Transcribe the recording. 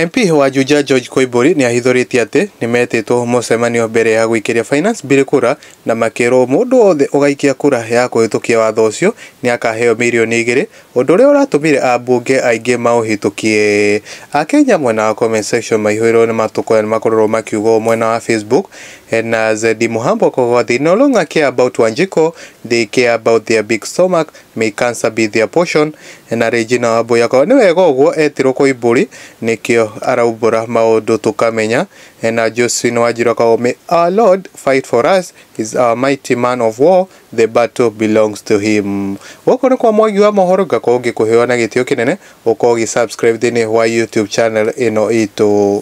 MP wa Juja George Koimburi nĩ ahithũrĩtie atĩ nĩmetĩtwo mũcemanio mbere ya gũikĩria finance bill kura na makĩrwo mũndũ wothe ũgaikia kura ya kũhĩtũkia watho ũcio nĩ akaheo mirioni 2, ũndũ ũrĩa ũratũmire ambunge aingĩ maũhĩtũkie. Akenya mwena wa comment section maihũirwo nĩ matũkũya nĩ makorirwo makiuga ũũ mwena wa Facebook na Zedi Muhambo koguo, "They no longer care about Wanjiku, they care about their big stomach. May cancer be their portion." Na Regina Wambui akorwo nĩ wega ũguo etirwo Koimburi nĩkĩo araumbũra maũndũ tũkamenya. Na Josephine Wanjiru akorwo, "May our Lord fight for us, is our mighty man of war, the battle belongs to him." Gũkũ nĩ kwa Mwangi wa mohoro, ngakorwo ngĩkũheo na gĩtĩo kĩnene ũkorwo ũgĩ subscribe thĩinĩ wa YouTube channel ĩno itũ.